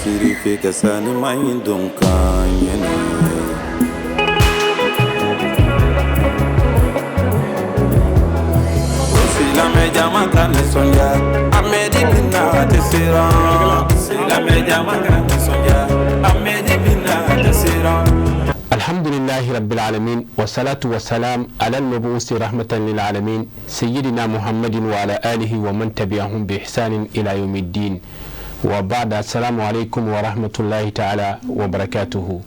Sirife ka sanima in don kan ɲɛna. Silamɛ jama ka nisɔndiya, Amedi bɛna a tɛ siran. Silamɛ jama ka nisɔndiya, Amedi bɛna a tɛ siran. الحمد لله رب العالمين، والصلاة والسلام على المبعوث رحمة للعالمين، سيدنا محمد وعلى آله ومن تبعهم بإحسان إلى يوم الدين، وبعد، السلام عليكم ورحمة الله تعالى وبركاته.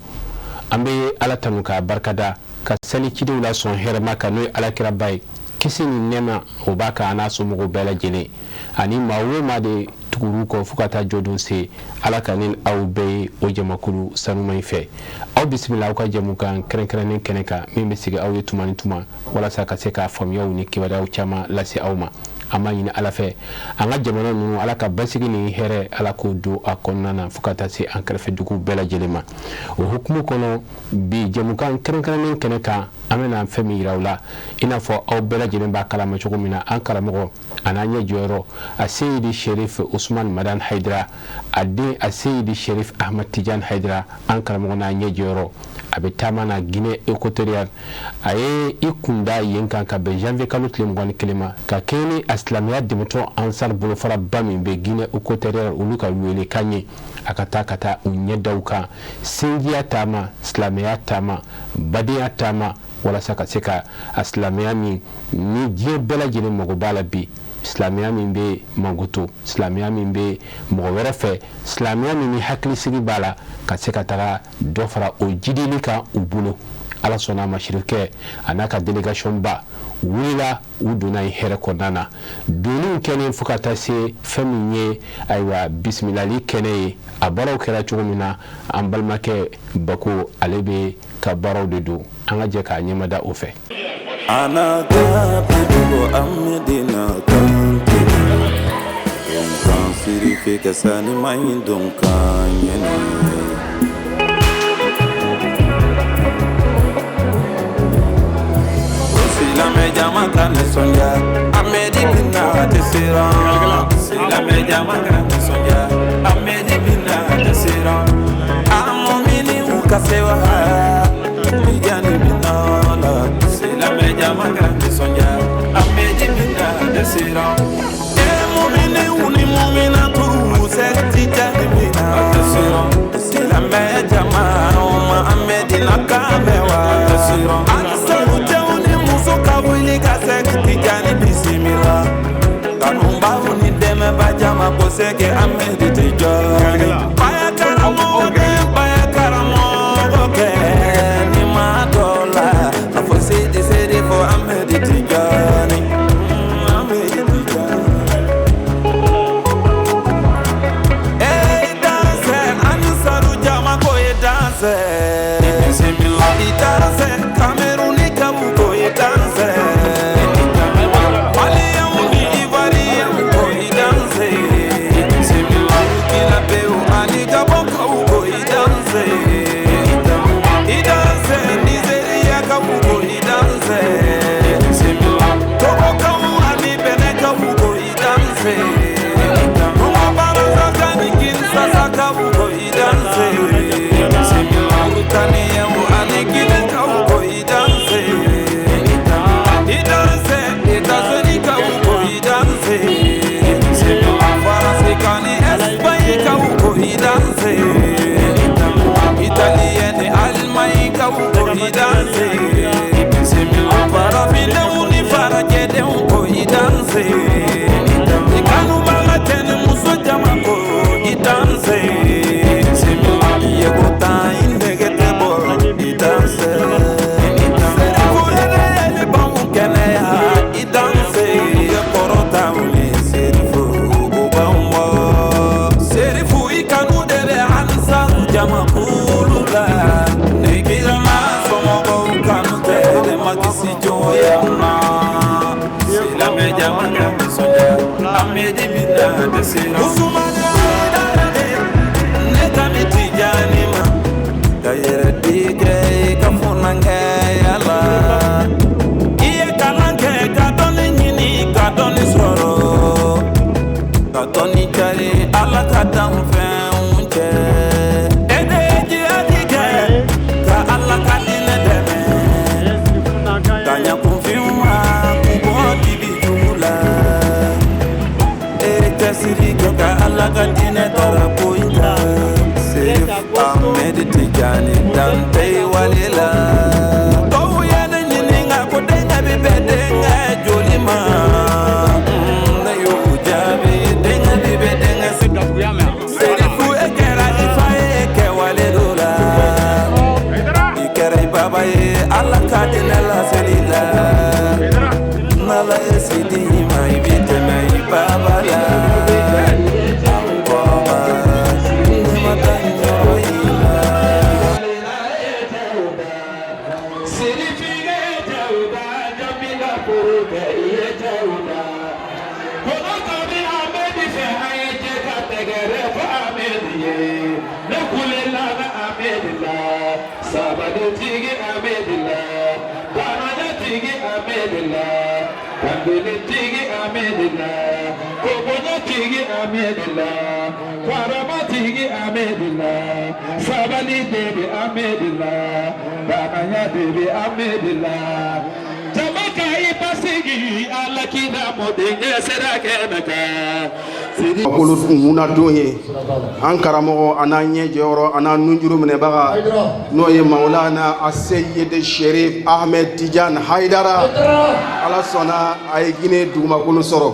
An bɛ Ala tanu k'a barikada, ka sali cidenw la sɔn hɛrɛma kan, n'o ye Alakira ba ye, kisi ni nɛɛma o b'a kan, a n'a somɔgɔw bɛɛ lajɛlen ani maa o maa de tugur'u kɔ fo ka taa jɔdon se. Ala ka ni aw bɛɛ ye o jamakulu sanuma in fɛ. Aw bisimila aw ka jɛmukan kɛrɛnkɛrɛnnen kɛnɛ kan, min bɛ sigi aw ye tuma ni tuma walasa ka se ka faamuyaw ni kibaruyaw caman lase aw ma. An b'a ɲini Ala fɛ, an ka jamana ninnu, Ala ka basigi ni hɛrɛ, Ala k'o don a kɔnɔna na fo ka taa se an kɛrɛfɛ duguw bɛɛ lajɛlen ma. O hukumu kɔnɔ, bi jɛmukan kɛrɛnkɛrɛnnen kɛnɛ kan, an bɛna fɛn min yira aw la, i n'a fɔ aw bɛɛ lajɛlen b'a kalama cogo min na, an karamɔgɔ a n'an ɲɛ jɔyɔrɔ, a Seyidi Sherif Usman Madan Haidara, a den a Seyidi Sherif Ahmad Tijan Haidara, an karamɔgɔ n'a ɲɛ jɔyɔrɔ, a bɛ taama na Guinée Équatoriale. A ye i kunda yen kan ka bɛn janvier kalo tile 21 ma, ka kɛɲɛ ni a silamɛya dɛmɛtɔ Ansar bolofaraba min bɛ Guinée Équatoriale, olu ka welekan ye a ka taa, ka taa u ɲɛ da u kan, sinjiya taama, silamɛya taama, badenya taama, walasa ka se ka a silamɛya min ni diɲɛ bɛɛ lajɛlen mago b'a la bi, silamɛya min bɛ mankoto, silamɛya min bɛ mɔgɔ wɛrɛ fɛ, silamɛya min ni hakilisigi b'a la, ka se ka taga dɔ fara o jidili kan u bolo. Ala sɔnna a ma, sirikɛ a n'a ka délégation ba wulila, u donna yen hɛrɛ kɔnɔna na. Doniw kɛlen fo ka taa se fɛn min ye, ayiwa, bisimilali kɛnɛ ye, a baaraw kɛra cogo min na, an balimakɛ Bako, ale bɛ ka baaraw de don. An ka jɛ k'a ɲɛmada o fɛ. Anaka dogo Amedina kante don kan Sirife ka sanima in don kan ɲɛna. Silamɛ jama ka nisɔndiya, Amedi bɛna a tɛ siran. Silamɛ jama ka nisɔndiya, Amedi bɛna a tɛ siran. A mɔminiw ka sewa, Tijani bɛna la. Silamɛ jama ka nisɔndiya, Amedi bɛna a tɛ siran. E mɔminiw ni mɔminatu, Sɛki Tijani bɛna a tɛ siran. Silamɛ jama ma Amedina kan mɛn wa a tɛ siran. Alisaru cɛw ni muso ka wuli ka Sɛki Tijani bisimila. Kanubaw ni dɛmɛba jama ko Sɛki Amedi Tijani. Baya karamɔgɔ kɛ, baya karamɔgɔ kɛ, ni ma dɔ la a fɔ Sidi Sidi fɔ Amedi Tijani. Amedi Tijani. Hey, danse, Ansaru jama ko ye danse. Bisimila. I danse, Cameroun ni Gabu ko ye danse. Maliyɛnw ni Ivoiriyɛnw ko i danse. Bisimila. Burkinabéw ani Gabɔnkaw ko i danse. I danse, Nizeriyakaw ko i danse. Bisimila. Togokaw ani Bɛnɛkaw ko i danse. Kongo Brazza ni Kinshasakaw ko i danse. Mauritanienw ani Guinée-kaw ko i danse. I danse, États-Unis-kaw ko i danse. Faransi ni Espagne-kaw ko i danse. Italien ni Allemagne-kaw ko i danse. Farafindenw ni farajɛdenw ko i danse. I kanubaga cɛ ni muso jama ko i danse. I ye ko tan, i nege tɛ bɔ, i danse. Serifu yɛrɛ banw kɛnɛya, i danse. I kɔrɔta wuli, Serifu o b'anw bɔ. Serifu, i kanu de bɛ Ansaru jamakulu la. Ni kirama somɔgɔw kanu tɛ, ne ma kisi jɔnya ma. Silamɛ jama ka nisɔndiya, Amedi bɛna a tɛ siran. Usumani Haidara de, ne kan bɛ Tijani ma. Ka yɛrɛ di kɛ i ka funankɛya la. I ye kalan kɛ ka dɔnni ɲini ka dɔnni sɔrɔ. Ka dɔnni cari Ala ka danfɛnw. kɛ. E de ye jihadi kɛ ka Ala ka diinɛ dɛmɛ, ka ɲakunfinw ma k'u bɔ dibi jugu la. E ye cɛsiri kɛ ka Ala ka diinɛ darapo in ta. Serif Ahmed Tijani dan tɛ i wale la. Dɔw ye ne ɲininka ko denkɛ bɛ bɛn denkɛ joli ma? Ne y'o jaabi, denkɛ bɛ bɛn denkɛ Serifu, e kɛra i fa ye kɛwale dɔ la, i kɛra i baba ye Ala ka diinɛ laseli la. N'Ala ye se di i ma, i bi tɛmɛ i baba la. Kɔrɔba, ne ma taa yɔrɔ i la. Kolo munadon ye an karamɔgɔ, a n'an ɲɛ jɔyɔrɔ, a n'an nunjuru minɛbaga, n'o ye Maulana Aseyid Sherif Ahmed Tijan Haidara. Ala sɔnna a ye Guinée dugumakolo sɔrɔ.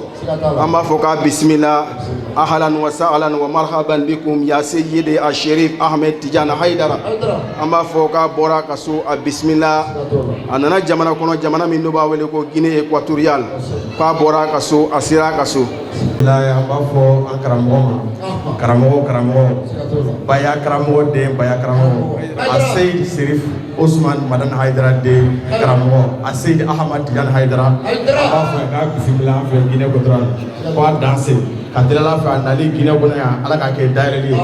An b'a fɔ k'a bisimila, ahlan wa sahlan wa marhaban bikum ya Seyid a Sherif Ahmed Tijan Haidara. An b'a fɔ k'a bɔra ka so, a bisimila. A nana jamana kɔnɔ, jamana min n'u b'a wele ko Guinée équatoriale. K'a bɔra ka so, a sera ka so. An b'a fɔ an karamɔgɔ ma, karamɔgɔ, karamɔgɔ baya, karamɔgɔ den baya, karamɔgɔ Aseyid Serif Osman Madan Haidara den, karamɔgɔ Aseyid Ahmad Tijan Haidara. An b'a fɔ k'a bisimila an fɛ Guinée équatoriale, k'a danse ka delila fɛ. A nali Guinée kɔnɔ yan, Ala k'a kɛ dayɛlɛli ye.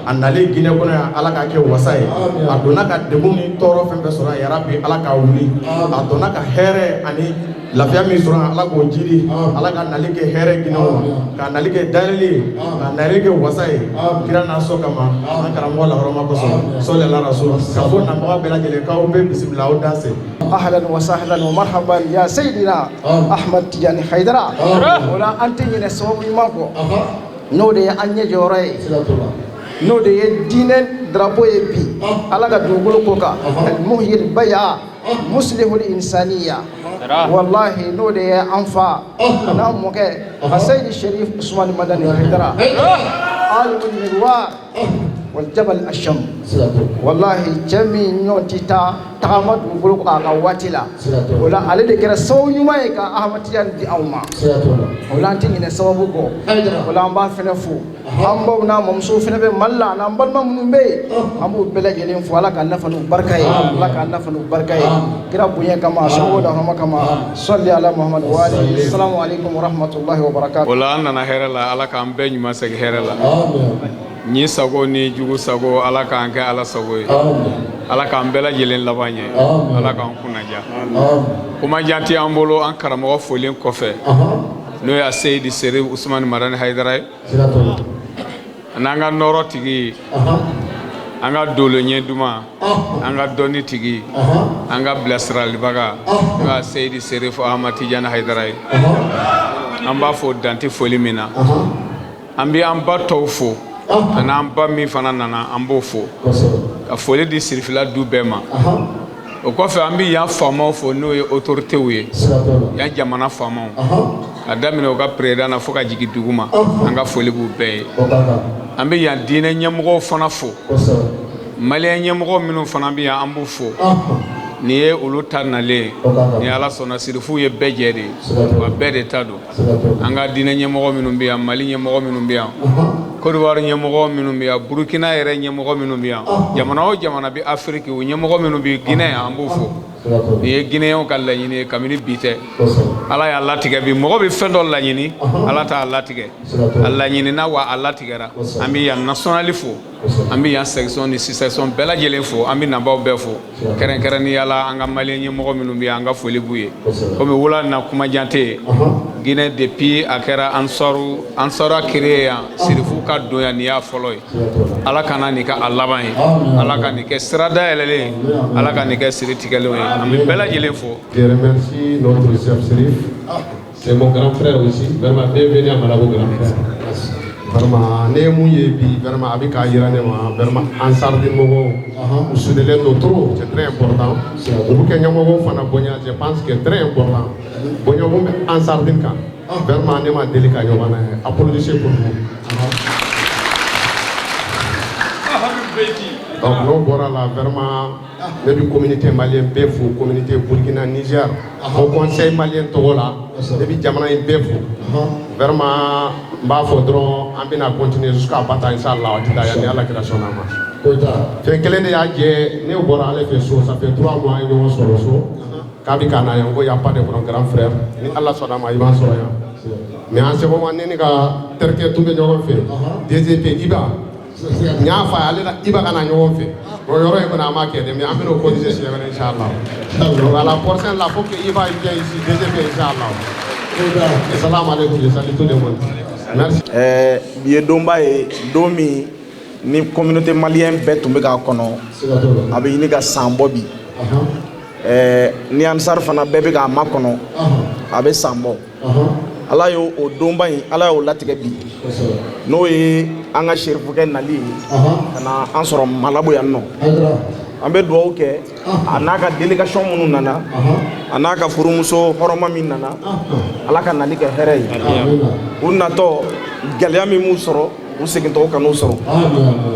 A nali Guinée kɔnɔ yan, Ala k'a kɛ wasa ye. A donna ka degun ni tɔɔrɔ fɛn fɛn sɔrɔ yan, yarabi Ala k'a wuli. A donna ka hɛrɛ ani lafiya min sɔrɔ, Ala k'o jiri. Ala ka nali kɛ hɛrɛ Guinée ma, ka nali kɛ dayɛlɛli ye, ka nali kɛ wasa ye, kira n'a sɔ kama, an karamɔgɔ lahɔrɔma kosɔn, sɔli ala rasul. Ka fɔ nabaga bɛɛ lajɛlen k'aw bɛɛ bisimila, aw danse. Ahlan wa sahlan wa marhaban ya Seydina Ahmad Tijani Haidara. O la, an tɛ ɲinɛ sababu ɲuman kɔ, n'o de ye an ɲɛ jɔyɔrɔ ye, n'o de ye diinɛ drapeau ye bi Ala ka dugukolo ko kan, almuhyil baya muslihul insaniya. Wallahi, n'o de ye an fa n'an mɔkɛ a Seyidi Sherif Usmani Madani Haidara, alimul mirwar wal jabal asham. Wallahi, cɛ min ɲɔgɔn tɛ taa tagama dugukolo kɔ a ka waati la, o la ale de kɛra sababu ɲuman ye ka Ahmad Tijani di anw ma. O la, an tɛ ɲinɛ sababu kɔ. O la, an b'a fɛnɛ fo. An baw n'an mamusow fɛnɛ bɛ Mali la, n'an balima minnu bɛ yen, an b'u bɛɛ lajɛlen fo. Ala k'an nafa n'u barika ye, Ala k'an nafa n'u barika ye, kira bonya kama, a somɔgɔw la hɔrɔma kama. Sɔli ala Muhammad wa alihi. Salamu aleykum wa rahmatulahi wa barakatuh. O la, an nana hɛrɛ la, Ala k'an bɛɛ ɲuman segin hɛrɛ la. Ni sago ni jugu sago, Ala k'an kɛ Ala sago ye. Ala k'an bɛɛ lajɛlen laban ye, Ala k'an kunnaja. Kuma jan tɛ an bolo. An karamɔgɔ folen kɔfɛ, n'o ye Seyidi Serif Usumani Madani Hayidara ye, n'an ka nɔrɔ tigi, an ka dolo ɲɛ duman, an ka dɔnni tigi, an ka bilasiralibaga, n'o ye Seyidi Serif Ahmad Tijani Hayidara ye, an b'a fɔ dante foli min na. An bɛ an ba tɔw fo, ani an ba min fana nana, an b'o fo, ka foli di sirifila du bɛɛ ma. O kɔfɛ, an bɛ yan faamaw fo, n'o ye autorités ye, yan jamana faamaw, ka daminɛ u ka président na fo ka jigin dugu ma, an ka foli b'u bɛɛ ye. An bɛ yan diinɛ ɲɛmɔgɔw fana fo, maliyɛn ɲɛmɔgɔ minnu fana bɛ yan, an b'u fo. Nin ye olu ta nalen ni Ala sɔnna, sirifuw ye bɛɛ jɛ de ye, wa bɛɛ de ta don. An ka diinɛ ɲɛmɔgɔ minnu bɛ yan, Mali ɲɛmɔgɔ minnu bɛ yan, Côte d'Ivoire ɲɛmɔgɔ minnu bɛ yan, Burukina yɛrɛ ɲɛmɔgɔ minnu bɛ yan, jamana o jamana bɛ Afiriki, o ɲɛmɔgɔ minnu bɛ Guinée yan, an b'u fo. Nin ye Guinéenw ka laɲini ye kabini bi tɛ. Ala y'a latigɛ bi. Mɔgɔ bɛ fɛn dɔ laɲini, Ala t'a latigɛ. A laɲinina wa a latigɛra. An bɛ yan national fo, an bɛ yan section ni sous-section bɛɛ lajɛlen fo, an bɛ nabaw bɛɛ fo kɛrɛnkɛrɛnnenya. la an ka malien ɲɛmɔgɔ minnu bɛ yen, an ka foli b'u ye. Komi wula na kuma jan tɛ yen. Guinée, depuis a kɛra Ansaru, Ansara créé yan, sirifu ka don yan, nin y'a fɔlɔ ye. Ala kana nin kɛ a laban ye, Ala ka nin kɛ sira dayɛlɛlen ye, Ala ka nin kɛ siri tigɛlenw ye. An bɛ bɛɛ lajɛlen fo. Je remercie notre chef Sérif. C'est mon grand frère aussi. Vraiment, bienvenue à Malabo, grand frère. Vraiment, ne ye mun ye bi, vraiment, a bɛ k'a yira ne ma, vraiment, Ansar den mɔgɔw, u sudelen don trop, c'est très important. U bɛ kɛ ɲɛmɔgɔw fana bonya, je pense que c'est très important. Bonya mun bɛ Ansar den kan, vraiment, ne ma deli ka ɲɔgɔn na ye. Applaudissez pour vous. Donc n'o bɔra la, vraiment, ne bɛ communauté malienne bɛɛ fo, communauté Burkina, Niger, au conseil malien tɔgɔ la, ne bɛ jamana in bɛɛ fo. Vraiment, n b'a fɔ dɔrɔn, an bɛna continuer jusqu'à Bata, inchallah, o tɛ taa yan ni Ala kira sɔnna a ma. Fɛn kelen de y'a jɛ, ne bɔra ale fɛ so, ça fait 3 mois an ye ɲɔgɔn sɔrɔ so, k'a bɛ ka na yan, ko y a pas de problème, grand frère, ni Ala sɔnna a ma, i b'an sɔrɔ yan. Mais en ce moment, ne ni ka terikɛ tun bɛ ɲɔgɔn fɛ, DGP Iba, n y'a fɔ a ye, ale la Iba ka na ɲɔgɔn fɛ. O yɔrɔ in kɔni, an m'a kɛ dɛ, mais an bɛn'o corriger siɲɛ wɛrɛ, inchallah. Donc à la prochaine là, faut que Iba vienne ici, DGP, inchallah. Salam alaikum, je salue tout le monde. Merci. Ɛɛ, bi ye donba ye, don min ni communauté malienne bɛɛ tun bɛ k'a kɔnɔ, a bɛ ɲini ka san bɔ bi. Ɛɛ, ni Ansar fana bɛɛ bɛ k'a makɔnɔ, a bɛ san bɔ. Ala y'o o donba in, Ala y'o latigɛ bi, n'o ye an ka serifukɛ nali ye ka na an sɔrɔ Malabo yan nɔ. An bɛ dugawu kɛ a n'a ka délégation minnu nana, a n'a ka furumuso hɔrɔma min nana, Ala ka nali kɛ hɛrɛ ye. U natɔ, gɛlɛya min b'u sɔrɔ, u segintɔgɔ ka n'u sɔrɔ.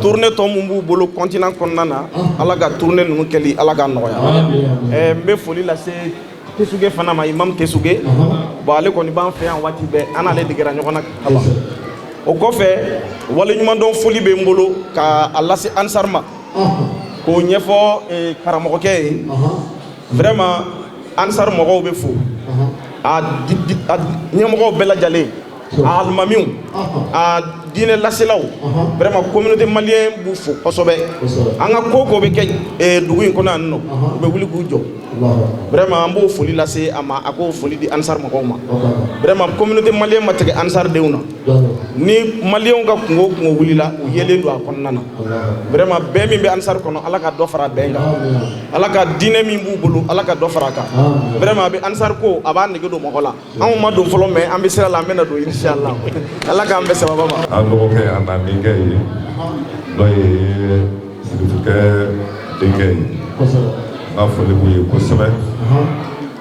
Tournée tɔ mun b'u bolo continent kɔnɔna na, Ala ka tournée ninnu kɛli, Ala ka nɔgɔya. Ɛɛ, n bɛ foli lase Tesuge fana ma, imam Tesuge. Bon, ale kɔni b'an fɛ yan waati bɛɛ, an n'ale degera ɲɔgɔn na kaban. O kɔfɛ, waleɲumandɔn foli bɛ n bolo ka a lase Ansar ma, k'o ɲɛfɔ karamɔgɔkɛ ye. Vraiment, Ansar mɔgɔw bɛ fo, a ɲɛmɔgɔw bɛɛ lajɛlen, a alimamiw, a diinɛ laselaw, vraiment, communauté malienne b'u fo kosɛbɛ. An ka ko ko bɛ kɛ dugu in kɔnɔ yan nɔ, u bɛ wuli k'u jɔ. Vraiment, an b'o foli lase a ma, a k'o foli di Ansar mɔgɔw ma. Vraiment, communauté malienne ma tigɛ Ansar denw na. Ni maliyɛnw ka kungo o kungo wulila, u yelen don a kɔnɔna na. Vraiment, bɛn min bɛ Ansar kɔnɔ, Ala ka dɔ fara bɛn kan. Ala ka diinɛ min b'u bolo, Ala ka dɔ fara a kan. Vraiment, a bɛ Ansar ko, a b'a nege don mɔgɔ la. Anw ma don fɔlɔ, mais an bɛ sira la, an bɛna don, inchallah. Ala k'an bɛn sababa ma. An dɔgɔkɛ, an n'an denkɛ ye, n'o ye sirifukɛ denkɛ ye, n ka foli b'u ye kosɛbɛ.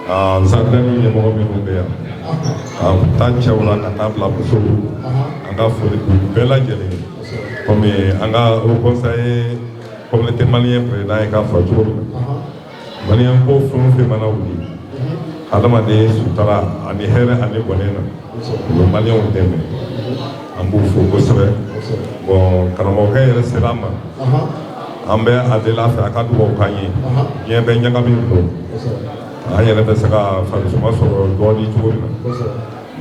Ansar-Dine ɲɛmɔgɔ minnu bɛ yan, ka taa cɛw la ka taa bila musow, an ka foli b'u bɛɛ lajɛlen ye. Komi an ka haut conseil communauté malien président ye k'a fɔ cogo min na, malien ko fɛn o fɛn mana wuli, hadamaden sutara ani hɛrɛ ani bɔnɛ na, u bɛ maliyɛnw dɛmɛ, an b'u fo kosɛbɛ. Bon, karamɔgɔkɛ yɛrɛ sera an ma, an bɛ a deli a fɛ a ka dugawu k'an ye. Diɲɛ bɛɛ ɲagami don, an yɛrɛ bɛ se ka farisuma sɔrɔ dɔɔni cogo min na.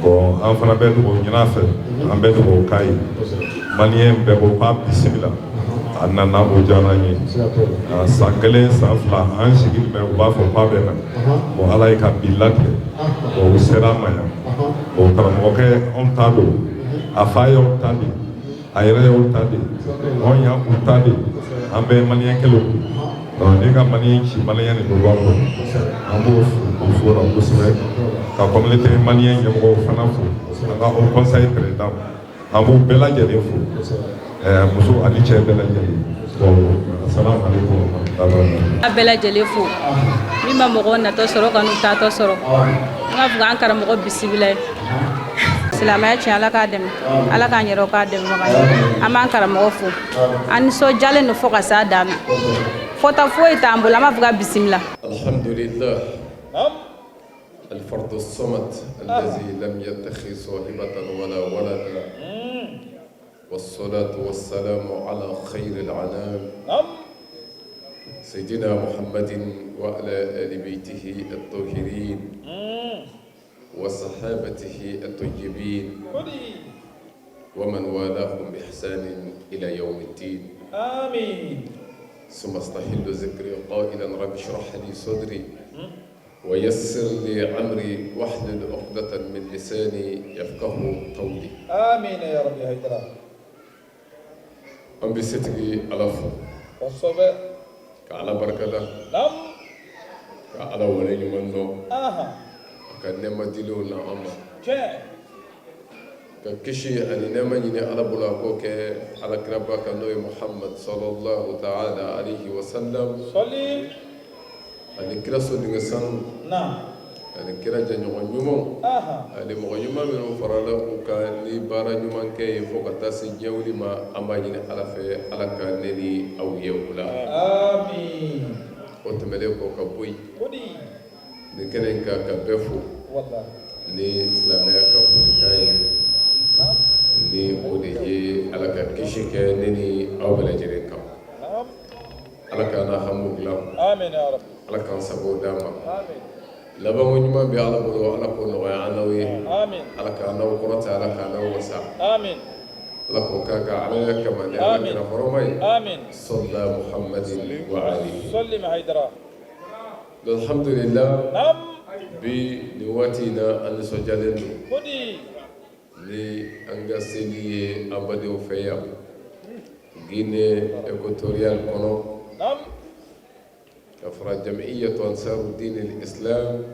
Bon, an fana bɛ dugawu ɲini a fɛ, an bɛ dugawu k'a ye. Maliyɛn bɛɛ ko k'a bisimila, a nana, o diyara an ye. San kelen, san fila, an sigi mɛ, u b'a fɔ k'a bɛ na. Bon, Ala ye ka bi latigɛ. Bon, u sera an ma yan. Bon, karamɔgɔkɛ anw ta don, a fa y'anw ta de, a yɛrɛ y'anw ta de, anw y'u ta de, an bɛɛ ye maliyɛn kelenw de. Donc ne ka maliyɛn ci, maliyɛn de bɛ bɔ an kɔnɔ. An b'o fo, k'o fo la kosɛbɛ, ka communauté malien ɲɛmɔgɔw fana fo, an ka haut conseil président, an b'u bɛɛ lajɛlen fo, muso ani cɛ bɛɛ lajɛlen. Bon, asalamu aleykum wa rahmatulahi. A bɛɛ lajɛlen fo, min ma mɔgɔw natɔ sɔrɔ ka n'u taatɔ sɔrɔ, n k'a fɔ k'an karamɔgɔ bisimila ye. Silamɛya tiɲɛ, Ala k'a dɛmɛ, Ala k'an yɛrɛ k'a dɛmɛbaga ye. An b'an karamɔgɔ fo, an nisɔndiyalen don fo ka s'a dan na, fɔta foyi t'an bolo, an b'a fɔ ka bisimila. الحمد لله الفرد الصمد الذي لم يتخذ صاحبة ولا ولدا، والصلاة والسلام على خير الأنام سيدنا محمد وعلى آل بيته الطاهرين وصحابته الطيبين ومن والاهم بإحسان إلى يوم الدين. آمين. ثم استحل ذكري قائلا رب اشرح لي صدري ويسر لي أمري واحلل عقدة من لساني يفقه قولي. آمين يا ربي Hayidara. An bɛ setigi Ala fo. Kosɛbɛ. Ka Ala barikada. Naam. Ka Ala waleɲuman dɔn. A ka nɛɛma dilenw na an ma. Tiɲɛ. Ka kisi ani nɛɛma ɲini Ala bolo, a k'o kɛ Ala kiraba kan, n'o ye Muhamad sallallahu ta'ala alayhi wa sallam. Sɔli. Ani kira sodenkɛ sanu. Naam. Ani kira jɛɲɔgɔn ɲumanw. Ani mɔgɔ ɲuman minnu farala u kan ni baara ɲuman kɛ ye fo ka taa se diɲɛ wuli ma, an b'a ɲini Ala fɛ, Ala ka ne ni aw ye o la. Amiin. O tɛmɛnen kɔ ka bɔ yen. Kodi. Nin kɛnɛ in kan, ka bɛɛ fo. Walahi. Ni silamɛya ka folikan ye. Naam. Ni o de ye Ala ka kisi kɛ ne ni aw bɛɛ lajɛlen kan. Naam. Ala k'an n'a hamiw dilan. Amiin ya rabbi. Ala k'an sago d'an ma. Amiin. Labanko ɲuman bɛ Ala bolo, Ala k'o nɔgɔya an n'aw ye. Amiin. Ala k'an n'aw kɔrɔta, Ala k'an n'aw wasa. Amiin. Ala k'o k'a ka Alaya kama ni Ala Amiin. kira hɔrɔma ye. Amiin. Sɔlla Muhammadin wa alihi. Sallim Hayidara. Alhamdulillah. Naam. Bi nin waati in na, an nisɔndiyalen don. Kodi. Ni an ka seli ye an badenw fɛ yan Guinée équatoriale kɔnɔ. Naam. Ka fara Jamiyatu Ansaru Din Islam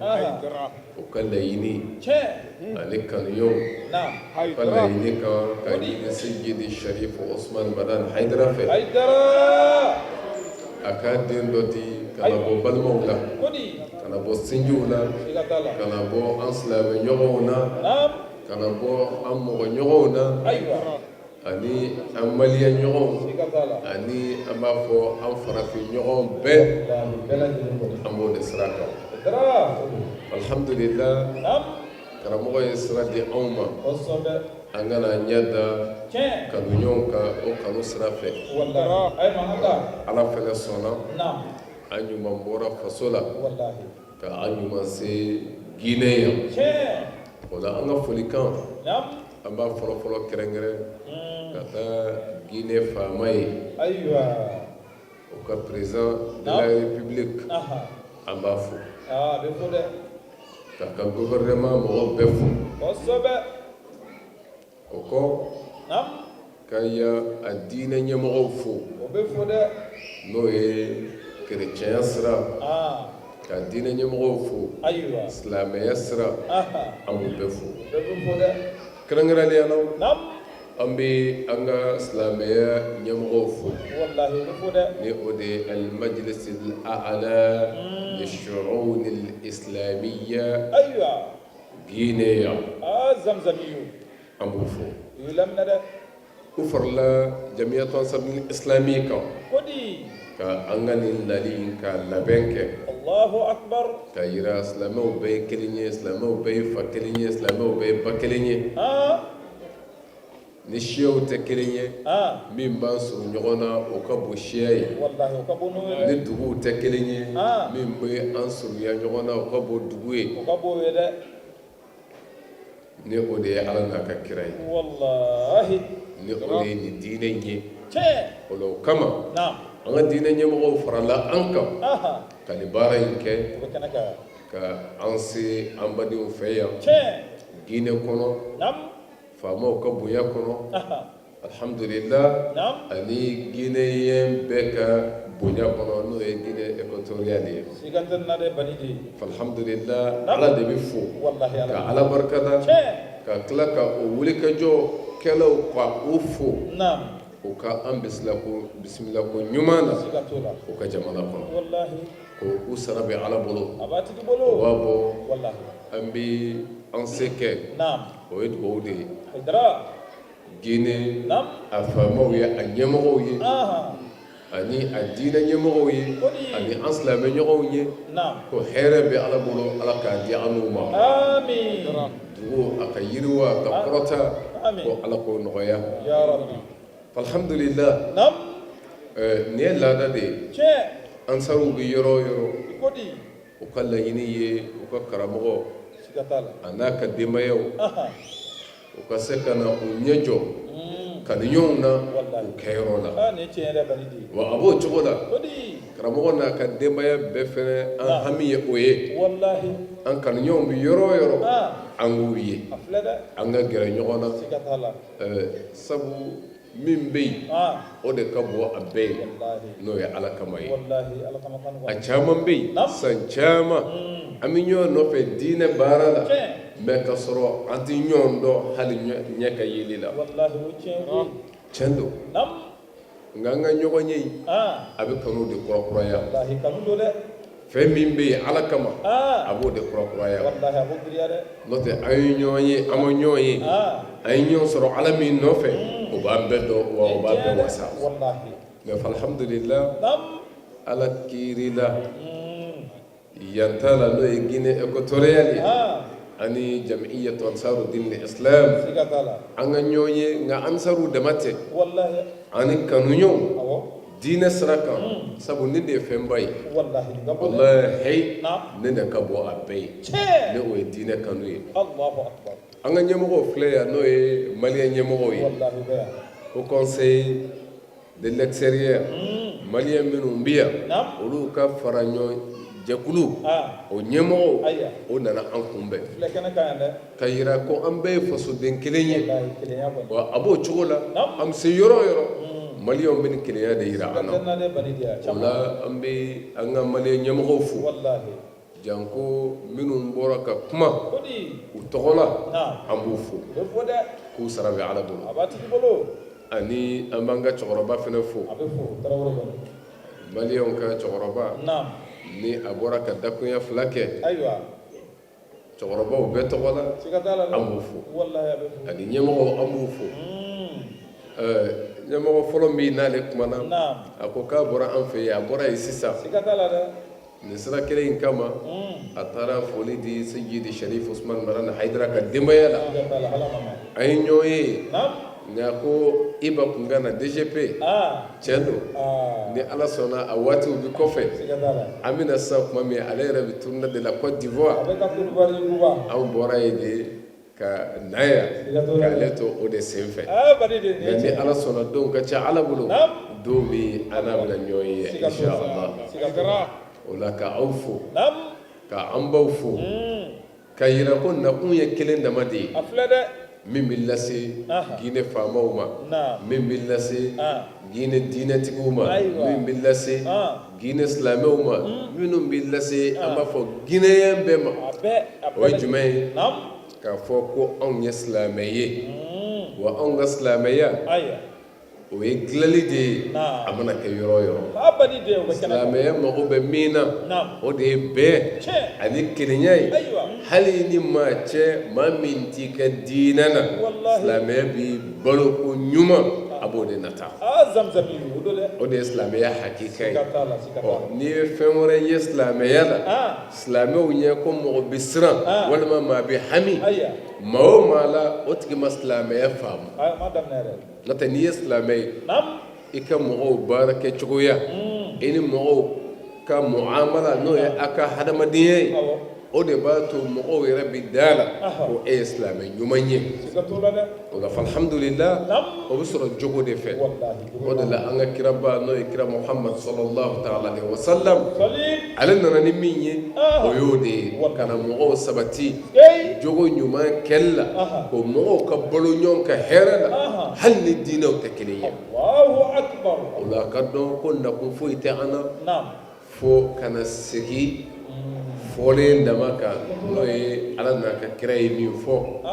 o ka laɲini Tiɲɛ. ani kanuɲɔgɔnw Naam. u ka laɲini kan ka ɲini Seyidi Sharif Osman Madan Hayidara fɛ, Hayidara. a ka den dɔ di ka na bɔ balimaw la, Kodi. ka na bɔ sinjiw la, Siga t'a la. ka na bɔ an silamɛ ɲɔgɔnw na, Naam. ka na bɔ an mɔgɔ ɲɔgɔnw na, Ayiwa. ani an maliyɛn ɲɔgɔnw, Siga t'a la. ani an b'a fɔ an farafin ɲɔgɔn bɛɛ. Walahi, bɛɛ lajɛlen kɔni. An b'o de sira kan. Hayidara. Alhamdulillah. Naam. Karamɔgɔ ye sira di anw ma. Kosɛbɛ. An kana ɲɛ da Tiɲɛ. kanuɲɔgɔnw kan o kanu sira fɛ. Walahi. Ayi Mahamada. Ala fɛnɛ sɔnna. Naam. An ɲuman bɔra faso la Walahi. ka an ɲuman se Guinée yan. Tiɲɛ. O la, an ka folikan, Naam. an b'a fɔlɔfɔlɔ kɛrɛnkɛrɛn ka taa Guinée faama ye, Ayiwa. o ka président de la République, an b'a fo. Aa, a bɛ fo dɛ. K'a ka gouvernement mɔgɔw bɛɛ fo. Kosɛbɛ. O kɔ, Naam. ka ya a diinɛ ɲɛmɔgɔw fo, O bɛ fo dɛ. n'o ye kerecɛnya sira, ka diinɛ ɲɛmɔgɔw fo, Ayiwa. silamɛya sira, an b'u bɛɛ fo. Bɛɛ bɛ fo dɛ. Kɛrɛnkɛrɛnnenya la, Naam. an bɛ an ka silamɛya ɲɛmɔgɔw fo, Walahi, o bɛ fo dɛ. Ni o de ye al-majlis al-a'la lishu'un al-islamiyya Ayiwa. Guinée yan, Aa, zamzamiyu. an b'u fo. U y'i laminɛ dɛ. U farala Jamiyatu Ansarul Islami kan Kodi. ka an ka nin nali in ka labɛn kɛ, Allahu akbar. ka yira silamɛw bɛɛ ye kelen ye, silamɛw bɛɛ ye fa kelen ye, silamɛw bɛɛ ye ba kelen ye. Ni siyaw tɛ kelen ye, min b'an surun ɲɔgɔn na, o ka bon siya ye. Walahi, o ka bon n'o ye dɛ. Ni duguw tɛ kelen ye, min bɛ an surunya ɲɔgɔn na, o ka bon dugu ye. O ka bon o ye dɛ. Ni o de ye Ala n'a ka kira ye, Walahi. ni o de ye nin diinɛ in ye. Tiɲɛ. O la, o kama, Naam. an ka diinɛ ɲɛmɔgɔw farala an kan ka nin baara in kɛ, O bɛ kɛnɛ kan. ka an se an badenw fɛ yan Tiɲɛ. Guinée kɔnɔ, Naam. faamaw ka bonya kɔnɔ, alhamdulillah, Naam. ani guinéen bɛɛ ka bonya kɔnɔ, n'o ye Guinée équatoriale ye. Siga tɛ nin na dɛ, bani de. Alhamdulillah, Ala de bɛ fo, Walahi, Ala. ka Ala barikada, Tiɲɛ. ka tila ka o wulikajɔ kɛlaw ka o fo, Naam. o ka an bisimila ko bisimila ko ɲuman na Siga t'o la. o ka jamana kɔnɔ, Walahi. ko u sara bɛ Ala bolo. A b'a tigi O bolo. b'a bɔ. Walahi. An bɛ an se kɛ, Naam. o ye dugawu de ye. Hayidara. Guinée Naam. a faamaw ye, a ɲɛmɔgɔw ye, ani a diinɛ ɲɛmɔgɔw ye, ani an silamɛ ɲɔgɔnw ye, Naam. ko hɛrɛ bɛ Ala bolo, Ala k'a di an n'u ma. Amiin. Dugu a ka yiriwa, a ka kɔrɔta, Amiin. ko Ala k'o nɔgɔya. Ya Rabbi. Alhamdulillah. Naam. Nin ye laada de ye. Tiɲɛ. Ansaruw bɛ yɔrɔ o yɔrɔ, I ko di. u ka laɲini ye u ka karamɔgɔ Siga t'a la. a n'a ka denbayaw, u ka se ka na u ɲɛ jɔ. Kanuɲɔgɔnw na u kɛyɔrɔ la. Wa a b'o cogo la, karamɔgɔ n'a ka denbaya bɛɛ fɛnɛ, an hami ye o ye, an kanuɲɔgɔnw bɛ yɔrɔ o yɔrɔ, an k'u ye, an ka gɛrɛ ɲɔgɔn na, sabu min bɛ yen, o de ka bon a bɛɛ ye, n'o ye Ala kama ye. A caman bɛ yen, san caman an bɛ ɲɔgɔn nɔfɛ diinɛ baara la, mais ka sɔrɔ an tɛ ɲɔgɔn dɔn hali ɲɛ ka yeli la. Tiɲɛ don, nka an ka ɲɔgɔn ye, a bɛ kanu de kurakuraya. Fɛn min bɛ yen Ala kama, a b'o de kurakuraya. N'o tɛ, an ye ɲɔgɔn ye, an ma ɲɔgɔn ye, an ye ɲɔgɔn sɔrɔ Ala min nɔfɛ, o b'an bɛɛ dɔn, wa o b'an bɛɛ wasa. Mais alhamdulillah, Ala kiiri la yan ta la, n'o ye Guinée équatoriale ye, ani jamiyatu ansaru din islam, an ka ɲɔgɔn ye, nka ansaru dama tɛ, ani kanuɲɔgɔnw diinɛ sira kan, sabu nin de ye fɛnba ye. Walahi, nin de ka bon a bɛɛ ye, ni o ye diinɛ kanu ye. An ka ɲɛmɔgɔw filɛ yan, n'o ye maliyɛn ɲɛmɔgɔw ye, Haut Conseil de l'extérieur, maliyɛn minnu bɛ yan, olu ka fara ɲɔgɔn jɛkulu, o ɲɛmɔgɔw, o nana an kunbɛn ka yira ko an bɛɛ ye fasoden kelen ye. Wa a b'o cogo la, an bɛ se yɔrɔ o yɔrɔ, maliyɛnw bɛ nin kelenya de yira an na. O la, an bɛ an ka maliyɛn ɲɛmɔgɔw fo, janko minnu bɔra ka kuma u tɔgɔ la, an b'u fo k'u sara bɛ Ala bolo. Ani an b'an ka cɛkɔrɔba fana fo, maliyɛnw ka cɛkɔrɔba, ni a bɔra ka dakunya fila kɛ cɛkɔrɔbaw bɛɛ tɔgɔ la, an b'u fo, ani ɲɛmɔgɔw, an b'u fo. Ɲɛmɔgɔ fɔlɔ min n'ale kumana, a ko k'a bɔra an fɛ yen, a bɔra yen sisan nin sira kelen in kama, a taara foli di Seyidi Sharif Usman Madani Hayidara ka denbaya la. An ye ɲɔgɔn ye, nka ko Iba kun ka na DGP. Tiɲɛ don, ni Ala sɔnna, a waatiw bɛ kɔfɛ. An bɛna sisan tuma min, ale yɛrɛ bɛ tournée de la Côte d'Ivoire. Anw bɔra yen de ka na yan k'ale to o de sen fɛ. Nka ni Ala sɔnna, don ka ca Ala bolo, don min an n'a bɛna ɲɔgɔn ye, inshallah. O la, ka aw fo, ka an baw fo, ka yira ko nakun ye kelen dama de ye, min bɛ lase Guinée faamaw ma, min bɛ lase Guinée diinɛtigiw ma, min bɛ lase Guinée silamɛw ma, minnu bɛ lase, an b'a fɔ Guinéen bɛɛ ma. O ye jumɛn ye? K'a fɔ ko anw ye silamɛ ye, wa anw ka silamɛya, o ye dilanli de ye. A mana kɛ yɔrɔ o yɔrɔ, silamɛya mago bɛ min na, o de ye bɛn ani kelenya ye. Hali ni maa cɛ, maa min t'i ka diinɛ na, silamɛya bi balo ko ɲuman, a b'o de nata. O de ye silamɛya hakika ye. Ɔ, n'i ye fɛn wɛrɛ ye silamɛya la, silamɛw ɲɛ ko mɔgɔ bɛ siran walima maa bɛ hami maa o maa la, o tigi ma silamɛya faamu. N'o tɛ, n'i ye silamɛ ye, i ka mɔgɔw baara kɛcogoya, i ni mɔgɔw ka muamala, n'o ye a ka hadamadenya ye, o de b'a to mɔgɔw yɛrɛ bɛ da la ko e ye silamɛ ɲuman ye. O la, alhamdulillah, o bɛ sɔrɔ jogo de fɛ. O de la, an ka kiraba, n'o ye kira Muhamad sallallahu ta'ala alaihi wa sallam, ale nana ni min ye, o y'o de ye, ka na mɔgɔw sabati jogo ɲuman kɛli la, ko mɔgɔw ka balo ɲɔgɔn ka hɛrɛ la, hali ni diinɛw tɛ kelen ye. O la, a ka dɔn ko nakun foyi tɛ an na fo ka na segin fɔlen dama kan, n'o ye Ala n'a ka kira ye min fɔ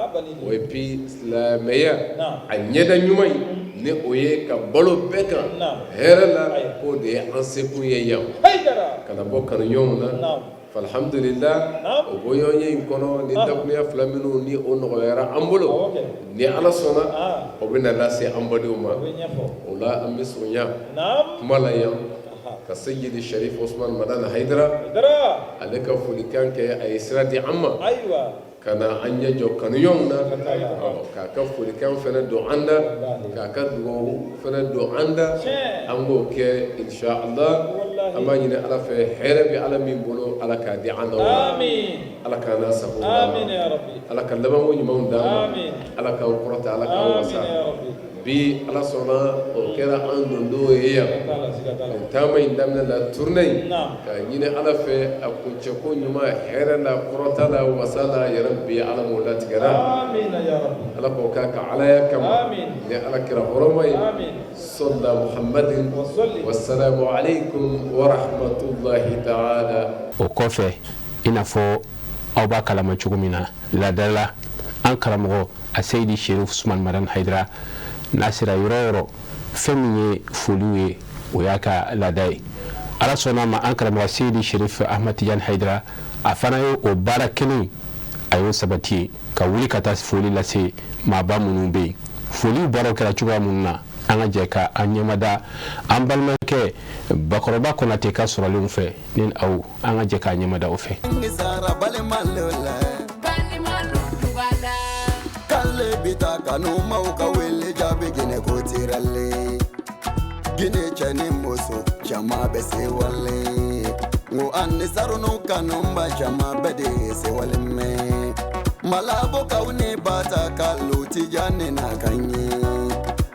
o ye. Puis silamɛya a ɲɛda ɲuman in, ni o ye ka balo bɛɛ kan hɛrɛ la, k'o de ye an sekun ye yan, ka na bɔ kanuɲɔgɔnw na. Alhamdulillah, o bɔɲɔgɔnye in kɔnɔ, ni dakurunya fila minnu ni o nɔgɔyara an bolo, ni Ala sɔnna, o bɛna lase an badenw ma. O la, an bɛ surunya kuma la yan, ka Seyidi Sharif Usman Madani Hayidara, ale ka folikan kɛ. A ye sira di an ma ka na an ɲɛ jɔ kanuɲɔgɔnw na, k'a ka folikan fana don an da, k'a ka dugawu fana don an da. An k'o kɛ, inshallah. An b'a ɲini Ala fɛ, hɛrɛ bɛ Ala min bolo, Ala k'a di an na. Ala k'an n'a sago. Ala ka labanko ɲumanw d'an ma. Ala k'an kɔrɔta, Ala k'an wasa. Bi Ala sɔnna, o kɛra an dondon ye yan nin taama in daminɛ la, tournée in, k'a ɲini Ala fɛ a kuncɛko ɲuman, hɛrɛ la, kɔrɔta la, wasa la. Yɛrɛ bi, Ala m'o latigɛra, Ala k'o k'a ka alaya kama ni Ala kira hɔrɔma ye. Sɔlla Muhammadin, wasalamu aleykum wa rahmatullahi ta'ala. O kɔfɛ, i n'a fɔ aw b'a kalama cogo min na, laadala an karamɔgɔ Aseyidi Sherif Usman Madani Hayidara, n'a sera yɔrɔ o yɔrɔ, fɛn min ye foliw ye, o y'a ka laada ye. Ala sɔnna a ma, an karamɔgɔ Seyidi Sherif Ahmad Tijani Hayidara, a fana ye o baara kelen, a y'o sabati ka wuli ka taa foli lase maaba minnu bɛ yen. Foliw baaraw kɛra cogoya minnu na, an ka jɛ ka an ɲɛmada an balimakɛ Bakɔrɔba Kɔnatɛ ka sɔrɔlenw fɛ. Ni aw, an ka jɛ k'a ɲɛmada o fɛ. K'ale bi taa kanu maaw ka wele jaabi Ginɛ ko tirale Ginɛ cɛ ni muso caman bɛ se wale n ko ani sarunu kanuba caman bɛ de se wale mɛn Malabokaw ni Batakalu Tijani na ka ɲɛ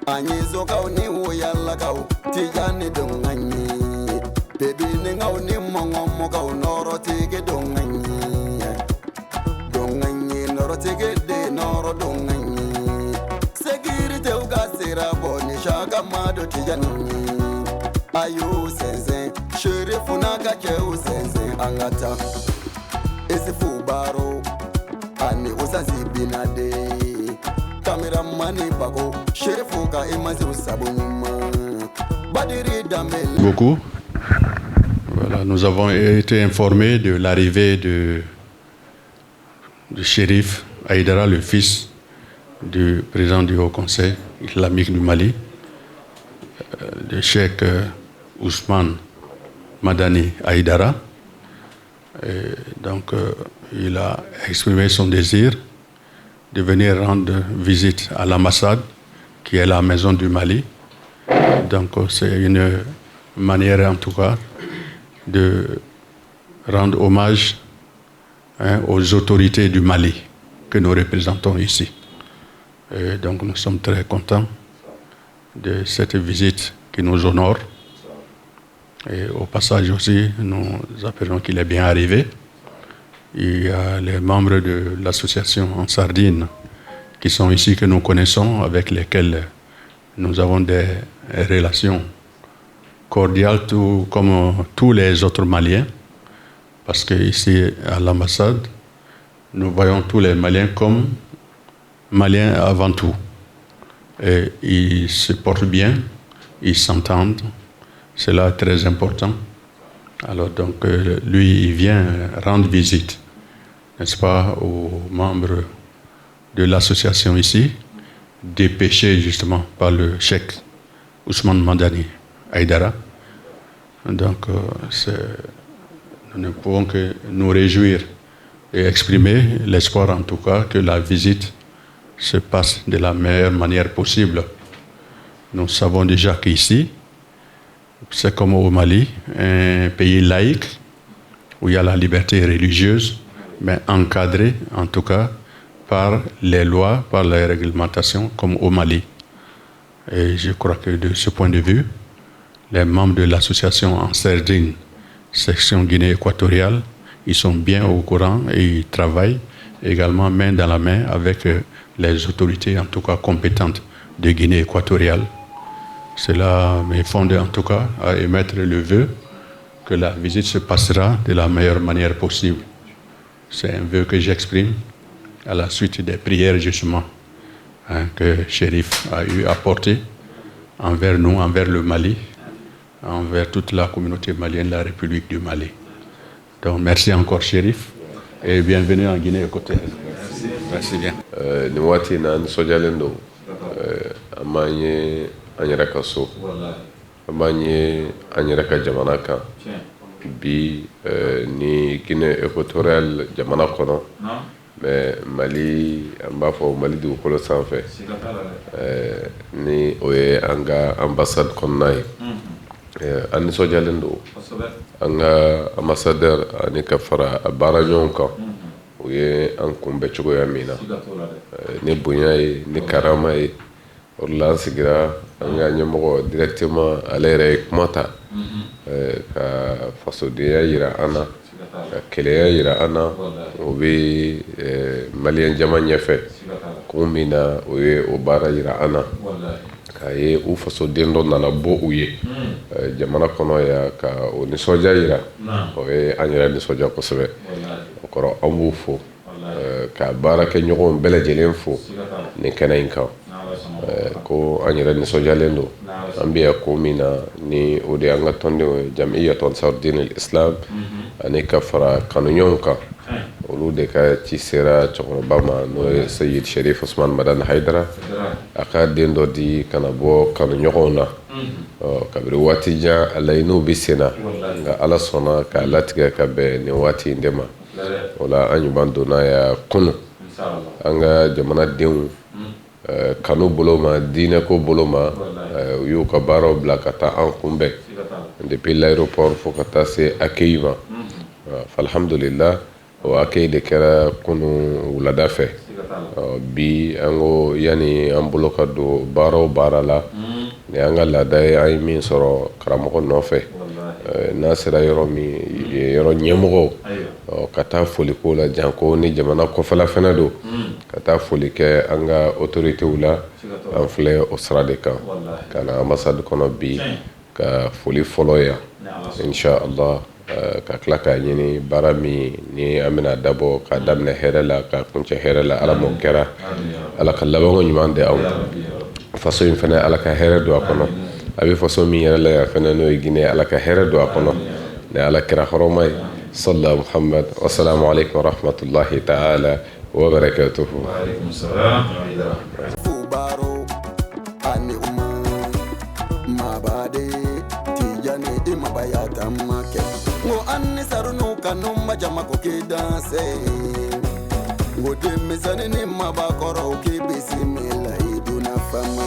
an ye Zokaw ni Woyalakaw Tijani don ka ɲɛ Bebinikaw ni Mɔngɔmɔkaw nɔrɔtigi don ka ɲɛ don ka ɲɛ nɔrɔtigi de nɔrɔ don ka ɲɛ sécuritéw ka sira bɔ ni saka mado Tijani a y'u sɛnsɛn Serifu n'a ka cɛw sɛnsɛn an ka taa Isifu Baro ani Usazi Binade caméraman Bako Serifu ka image sabu ɲuman Badiri Danbele. Beaucoup. Voilà, nous avons été informés de l'arrivée du Chérif Haïdara, le fils du président du Haut Conseil islamique du Mali, le cheikh Ousmane Madani Haïdara. Et donc, il a exprimé son désir de venir rendre visite à l'ambassade, qui est la maison du Mali. Donc, c'est une manière, en tout cas, de rendre hommage, hein, aux autorités du Mali que nous représentons ici. Et donc, nous sommes très contents de cette visite qui nous honore. Et au passage aussi, nous apprenons qu'il est bien arrivé. Il y a les membres de l'association Ansar Dine qui sont ici, que nous connaissons, avec lesquels nous avons des relations cordiales, tout comme tous les autres Maliens. Parce qu'ici, à l'ambassade, nous voyons tous les Maliens comme Maliens avant tout. Et ils se portent bien, ils s'entendent. Cela est très important. Alors donc, lui, il vient rendre visite, n'est-ce pas, aux membres de l'association ici, dépêché justement par le cheikh Ousmane Madani Haïdara. Donc, nous ne pouvons que nous réjouir et exprimer l'espoir en tout cas que la visite se passe de la meilleure manière possible. Nous savons déjà qu'ici, c'est comme au Mali, un pays laïque où il y a la liberté religieuse, mais encadrée en tout cas par les lois, par les réglementations, comme au Mali. Et je crois que de ce point de vue, les membres de l'association Ansar Dine, section Guinée équatoriale, ils sont bien au courant et ils travaillent également main dans la main avec les autorités, en tout cas compétentes, de Guinée équatoriale. Cela me fonde en tout cas à émettre le vœu que la visite se passera de la meilleure manière possible. C'est un vœu que j'exprime à la suite des prières justement, hein, que Chérif a eu à porter envers nous, envers le Mali, envers toute la communauté malienne, la République du Mali. Donc merci encore Chérif et bienvenue en Guinée équatoriale. Merci bien. Nin waati in na, an nisɔndiyalen don. An b'an ye an yɛrɛ ka so, an b'an ye an yɛrɛ ka jamana kan bi ni Guinée équatoriale jamana kɔnɔ, mais Mali, an b'a fɔ Mali dugukolo sanfɛ, ni o ye an ka ambassade kɔnɔna ye. An nisɔndiyalen don an ka ambassadeur ani ka fara a baara ɲɔgɔn kan, u ye an kunbɛn cogoya min na ni bonya ye, ni karama ye. O de la an sigira, an ka ɲɛmɔgɔ directement, ale yɛrɛ ye kuma ta ka fasodenya yira an na, ka kelenya yira an na. O bɛ maliyɛn jama ɲɛfɛ kun min na, o ye o baara yira an na, k'a ye u fasoden dɔ nana bɔ u ye jamana kɔnɔ yan, ka o nisɔndiya yira. O ye an yɛrɛ nisɔndiya kosɛbɛ. O kɔrɔ, an b'u fo, ka baarakɛɲɔgɔnw bɛɛ lajɛlen fo nin kɛnɛ in kan, ko an yɛrɛ nisɔndiyalen don. An bɛ yan ko min na ni o de y'an ka tɔndenw ye, Jamiyatu Ansar Din Islam, ani ka fara kanuɲɔgɔnw kan, olu de ka ci sera cɛkɔrɔba ma, n'o ye Seyid Sherif Usman Madani Hayidara, a ka den dɔ di ka na bɔ kanuɲɔgɔnw na. Kabiri waati jan, a laɲiniw bɛ sen na, nka Ala sɔnna k'a latigɛ ka bɛn nin waati in de ma. O la, an ɲuman donna yan kunun, an ka jamanadenw kanu bolo ma, diinɛko bolo ma, u y'u ka baaraw bila ka taa an kunbɛn depuis l'aéroport fo ka taa se accueil ma. Alhamdulillah, o accueil de kɛra kunun wulada fɛ. Bi, an ko yanni an bolo ka don baara o baara la, ni an ka laada ye, an ye min sɔrɔ karamɔgɔ nɔfɛ, n'a sera yɔrɔ min, yɔrɔ ɲɛmɔgɔw ka taa foli ko la, janko ni jamana kɔfɛla fɛnɛ don, ka taa foli kɛ an ka autoritéw la. An filɛ o sira de kan ka na ambassade kɔnɔ bi, ka foli fɔlɔ yan, insha Allah, ka tila k'a ɲini baara min ni an bɛna dabɔ, k'a daminɛ hɛrɛ la, ka kuncɛ hɛrɛ la. Ala m'o kɛra, Ala ka labanko ɲuman di aw faso in fana, Ala ka hɛrɛ don a kɔnɔ. A bɛ faso min yɛrɛ la yan fana, n'o ye Guinée, Ala ka hɛrɛ don a kɔnɔ ni Ala kɛra hɔrɔma ye. Salla Muhammad, wassalamu alaikum warahmatullahi ta'ala wa barakatuhu. Fubaro ani uma mabade Tijani imabayata make ngo anni sarunu kanu majama ko kidanse ngo denmisɛnnin ni mabakɔrɔw k'i bisimila i donna fama.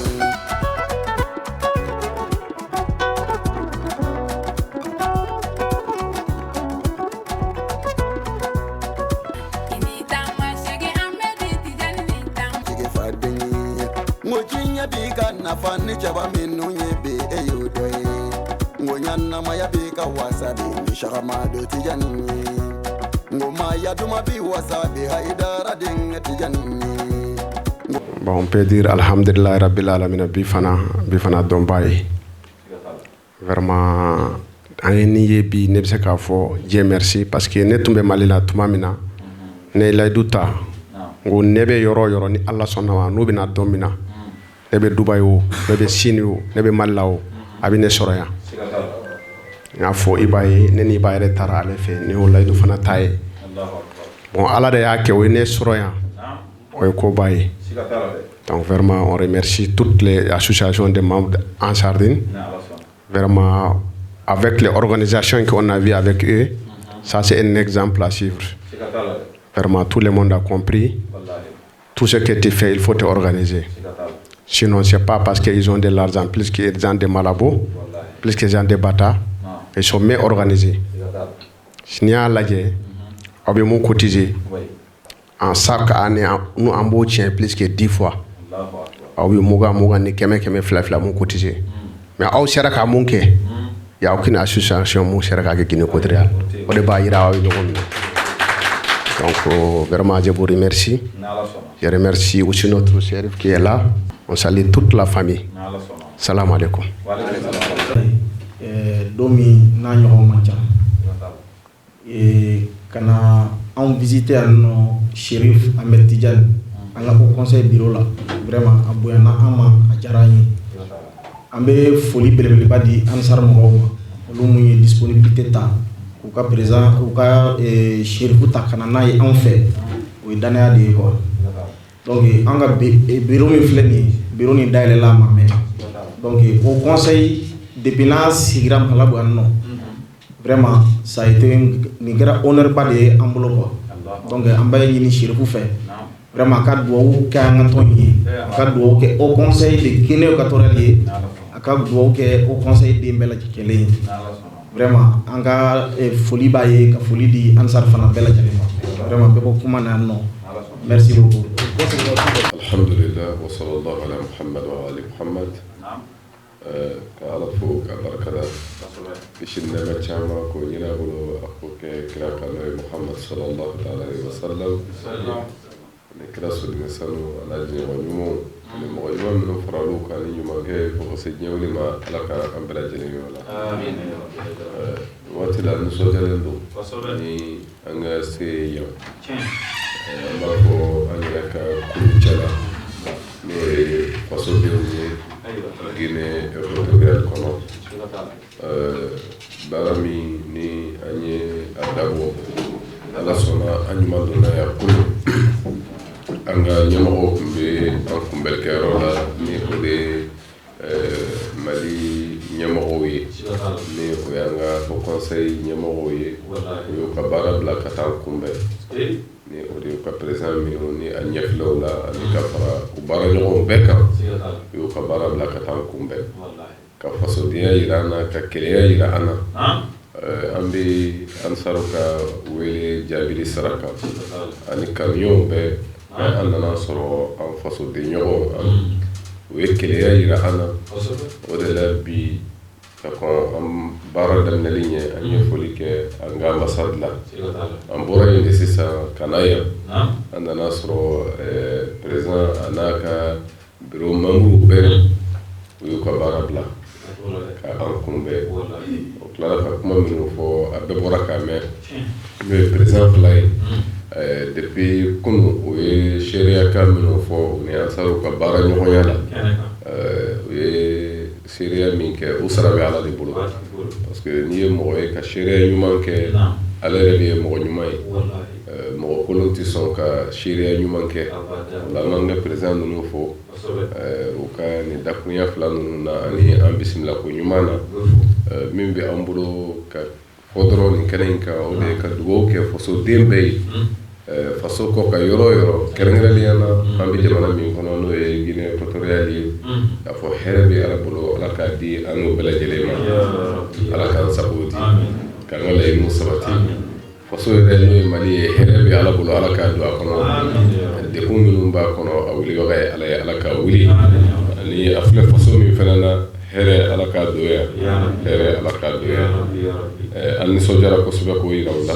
Jigi faden ye ngo diɲɛ b'i ka nafa ni cɛba minnu ye bi, e y'o dɔ ye. Ngo ɲanamaya b'i ka wasa bi ni Sahamadu Tijani ye. Ngo maya duma bi wasa bi Hayidara denkɛ Tijani ye. Bon, on peut dire alhamdulillah rabbil alamin. Bi fana, bi fana dɔnba ye vraiment an ye nin ye bi. Ne bɛ se k'a fɔ Dieu merci, parce que ne tun bɛ Mali la tuma min na, ne ye layidu ta n ko ne bɛ yɔrɔ o yɔrɔ, ni Ala sɔnna ma, n'u bɛna don min na, ne bɛ Dubaï o, ne bɛ Sini o, ne bɛ Mali la o, a bɛ ne sɔrɔ yan. N y'a fɔ i b'a ye, ne ni i b'a yɛrɛ taara ale fɛ, ne y'o layidu fana ta ye. Bon, Ala de y'a kɛ o ye ne sɔrɔ yan, o ye koba ye. Donc vraiment, on remercie toutes les associations de membres Ansardine. Vraiment, avec les organisations qu'on a vues avec eux, ça c'est un exemple à suivre. Vraiment, tout le monde a compris. Tout ce que tu fais, il faut te organiser. Sinon, c'est pas parce qu'ils ont de l'argent, plus qu'ils ont des marabouts, plus qu'ils ont des bâtards, ils sont mieux organisés. N'i y'a lajɛ, aw bɛ mun cotiser en chaque année, nous an b'o tiɲɛ plus que 10 fois. Aw bɛ 20 20 ni 100 100 2 2 mun cotiser, mais aw sera ka mun kɛ, y a aucune association mun sera k'a kɛ Guinée équatoriale. O de b'a yira aw ye ɲɔgɔn minɛ. Donc vraiment, je vous remercie. Je remercie aussi notre chérif qui est là. On salue toute la famille. Salam alaikum. Don min n'a ɲɔgɔn man ca ka na anw visiter yan nɔ, Chérif Ahmed Tidiane, an ka haut conseil bureau la, vraiment a bonyana an ma, a diyara an ye. An bɛ foli belebeleba di Ansar mɔgɔw ma, olu mun ye disponibilité ta k'u ka président, u ka Chérifu ta ka na n'a ye anw fɛ, o ye danaya de ye quoi. Donc an ka bureau min filɛ nin ye, bureau nin dayɛlɛla a ma mɛn. Donc haut conseil, depuis n'a sigira Malabo yan nɔ, vraiment ça a été, nin kɛra honneur ba de ye an bolo quoi. Donc an b'a ɲini Chérifu fɛ, vraiment a ka duwawu kɛ an ka tɔn ye, a ka duwawu kɛ haut conseil de Guinée équatoriale ye, a ka duwawu kɛ haut conseil den bɛɛ lajɛlen ye. Vraiment, an ka foli b'a ye, ka foli di Ansar fana bɛɛ lajɛlen ma. Vraiment, bɛɛ bɔ kuma na yan nɔ. Merci beaucoup. Alhamdulillah wa sallallahu ala Muhammad wa ali Muhammad. Ka Ala fo ka barika da, kisi ni nɛɛma caman k'o ɲini a bolo, a k'o kɛ kira kan, n'o ye Muhammad sallallahu ta'ala alaihi wa sallam, ani kira soden sanu, a n'a jɛɲɔgɔn ɲumanw ani mɔgɔ ɲuman minnu faral'u kan ni ɲumankɛ ye fo ka se diɲɛ wuli ma. Ala ka an bɛɛ lajɛlen ɲɔgɔn la. Waati la nisɔndiyalen don ni an ka se yan. An b'a fɔ an yɛrɛ ka kulu cɛla, n'o ye fasodenw ye Guinée équatoriale kɔnɔ, baara min ni an ye a dabɔ, Ala sɔnna, an ɲuman donna yan kunun. An ka ɲɛmɔgɔw tun bɛ an kunbɛlikɛyɔrɔ la, ni o de ye Mali ɲɛmɔgɔw ye, ni o y'an ka haut conseil ɲɛmɔgɔw ye. U y'u ka baara bila ka taa an kunbɛn, ni o de y'u ka président minnu ni a ɲɛfilaw la, ani ka fara u baaraɲɔgɔnw bɛɛ kan. U y'u ka baara bila ka taa an kunbɛn, ka fasodenya yira an na, ka kelenya yira an na. An bɛ Ansaru ka wele jaabili sira kan ani kanuɲɔgɔnw bɛɛ. An nana sɔrɔ an fasodenɲɔgɔnw, u ye kelenya yira an na. O de la bi, ka kɔn an baara daminɛli ɲɛ, an ye foli kɛ an ka ambassade la. An bɔra yen de sisan ka na yan. An nana sɔrɔ président a n'a ka bureau membre bɛɛ, u y'u ka baara bila ka an kunbɛn. O tilala ka kuma minnu fɔ, a bɛɛ bɔra k'a mɛn, n'o ye président fila ye. Depuis kunun, u ye seereyakan minnu fɔ u ni Ansaru ka baara ɲɔgɔnya la, u ye seereya min kɛ, u sara bɛ Ala de bolo, parce que n'i ye mɔgɔ ye ka seereya ɲuman kɛ, ala yɛrɛ de ye mɔgɔ ɲuman ye. Mɔgɔ kolon tɛ sɔn ka seereya ɲuman kɛ. O la, an b'an ka président ninnu fo u ka nin dakurunya fila ninnu na ani an bisimila ko ɲuman na. Min bɛ an bolo ka fɔ dɔrɔn nin kɛnɛ in kan, o de ye ka dugawu kɛ fasoden bɛɛ ye, faso kɔ ka yɔrɔ o yɔrɔ, kɛrɛnkɛrɛnnenya na an bɛ jamana min kɔnɔ, n'o ye Guinée équatoriale ye, k'a fɔ hɛrɛ bɛ Ala bolo, Ala k'a di an n'o bɛɛ lajɛlen ma. Ala k'an sago di, k'an ka laɲiniw sabati. Faso yɛrɛ, n'o ye Mali ye, hɛrɛ bɛ Ala bolo, Ala k'a don a kɔnɔ. Degun minnu b'a kɔnɔ, a wulibaga ye Ala ye, Ala k'a wuli. Ani a filɛ faso min fana na, hɛrɛ, Ala k'a don yan, hɛrɛ, Ala k'a don yan. An nisɔndiyara kosɛbɛ k'o yira u la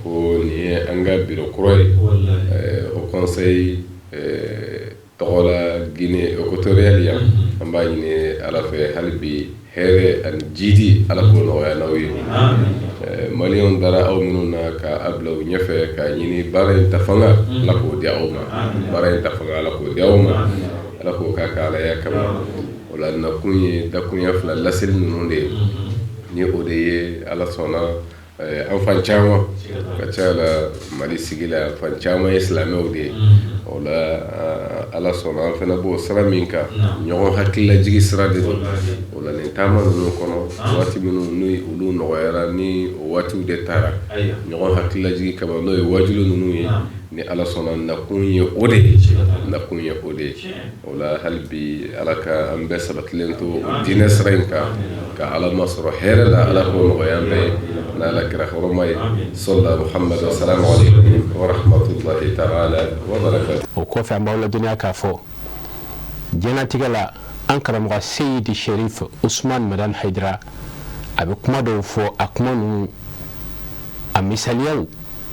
ko nin ye an ka biro kura ye haut conseil tɔgɔ la Guinée équatoriale yan. An b'a ɲini Ala fɛ hali bi, hɛrɛ ani jidi, Ala k'o nɔgɔya n'aw ye. Maliyɛnw dara aw minnu na ka a bila u ɲɛfɛ k'a ɲini baara in ta fanga, Ala k'o di aw ma. Baara in ta fanga, Ala k'o di aw ma. Ala k'o k'a ka Alaya kama. O la, nakun ye dakurunya fila laseli ninnu de ye, ni o de ye Ala sɔnna. An fan caman ka ca la Mali sigi la, fan caman ye silamɛw de ye. O la, Ala sɔnna, an fana b'o sira min kan, ɲɔgɔn hakililajigi sira de don. O la, nin taama ninnu kɔnɔ, waati minnu ni olu nɔgɔyara, ni o waatiw de taara ɲɔgɔn hakililajigi kama, n'o ye wajulu ninnu ye, ni Ala sɔnna, nakun ye o de ye, nakun ye o de ye. O la, hali bi, Ala ka an bɛɛ sabatilen to o diinɛ sira in kan, ka Ala masɔrɔ hɛrɛ la. Ala k'o nɔgɔya an bɛɛ ye n'Ala kira hɔrɔma ye, sɔla Muhammad. Assalamu alaikum wa rahmatullahi ta'ala wa barakatuh. O kɔfɛ, an b'aw ladɔnniya k'a fɔ diɲɛlatigɛ la, an karamɔgɔ Seyidi Sherif Usman Madani Hayidara, a bɛ kuma dɔw fɔ. A kuma ninnu, a misaliyaw,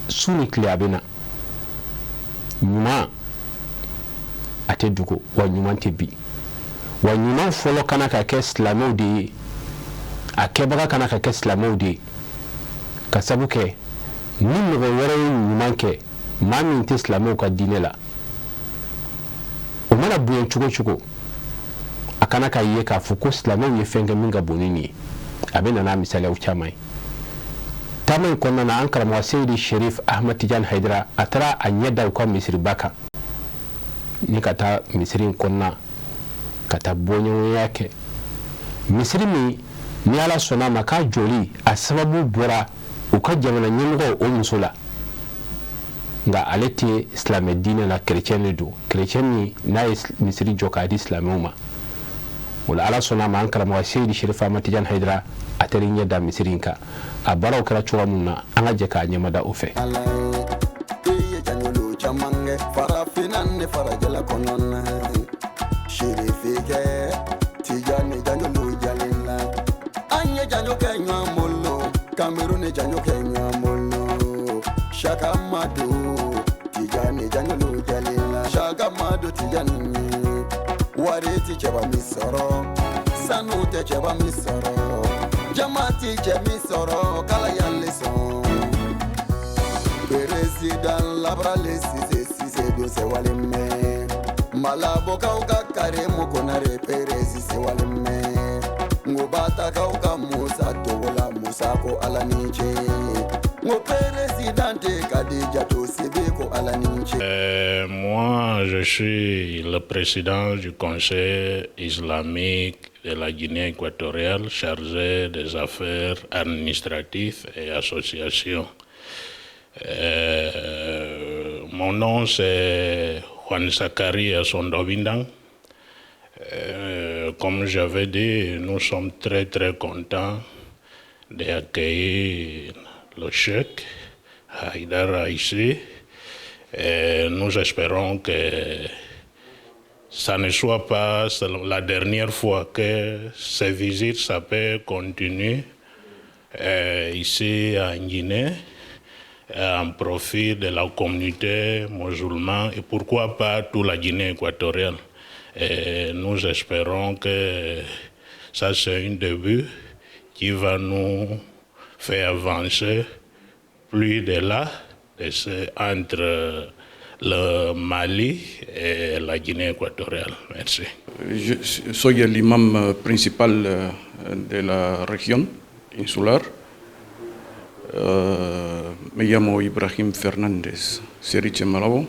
su ni tile a bɛ na. Ɲuman a tɛ dogo, wa ɲuman tɛ bi, wa ɲuman fɔlɔ kana ka kɛ silamɛw de ye, a kɛbaga kana ka kɛ silamɛw de ye, ka sabu kɛ ni mɔgɔ wɛrɛ ye ɲuman kɛ, maa min tɛ silamɛw ka diinɛ la, o mana bonya cogo cogo, a kana ka ye k'a fɔ ko silamɛw ye fɛn kɛ min ka bon ni nin ye. A bɛ na n'a misaliyaw caman ye. Taama in kɔnɔna na, an karamɔgɔ Seyidi Sherif Ahmad Tijan Hayidara, a taara a ɲɛ da u ka misiriba kan, ni ka taa misiri in kɔnɔna ka taa bɔɲɔgɔnya kɛ. Misiri min ni Ala sɔnna a ma k'a jɔli a sababu bɔra u ka jamana ɲɛmɔgɔ o muso la, nka ale tɛ silamɛ diinɛ la, kerecɛn de don, kerecɛn min n'a ye misiri jɔ k'a di silamɛw ma. O la, Ala sɔnna a ma, an karamɔgɔ Seyidi Sherif Ahmad Tijan Hayidara, a taara i ɲɛ da misiri in kan. A baaraw kɛra cogoya min na, an ka jɛ k'a ɲɛmada o fɛ. Caman kɛ. Farafinna ni farajɛla kɔnɔna Sirifikɛ Tijani janjolu jalenna an ye janjo kɛ ɲɔgɔn bolo Cameroun ni janjo kɛ ɲɔgɔn bolo Saka Madu Tijani janjolu jalenna Saka Madu Tijani wari ti cɛba min sɔrɔ sanu tɛ cɛba min sɔrɔ jama ti cɛ min sɔrɔ k'Ala y'ale sɔn Président Labrale Cissé Cissé don sewale mɛn Malabokaw ka Karimu Konare Perezi sewale mɛn Ngobatakaw ka Musa Togola Musa ko Ala ni ce Ngo présidente Kadijatou Sibi ko Ala ni ce. Moi, je suis le président du Conseil islamique de la Guinée équatoriale chargé des affaires administratives et associations. Mon nom, c'est Juan Zakaria Sondobindang. Comme j'avais dit, nous sommes très très contents d'accueillir le Cheikh Haïdara ici. Et nous espérons que ça ne soit pas la dernière fois que ces visites, ça peut continuer ici en Guinée, en profit de la communauté musulmane et pourquoi pas toute la Guinée équatoriale. Et nous espérons que ça, c'est un début qui va nous faire avancer plus de là, entre le Mali et la Guinée équatoriale. Merci. Je suis l'imam principal de la région insulaire. Me llamo Ibrahim Fernández Seriche Malabo.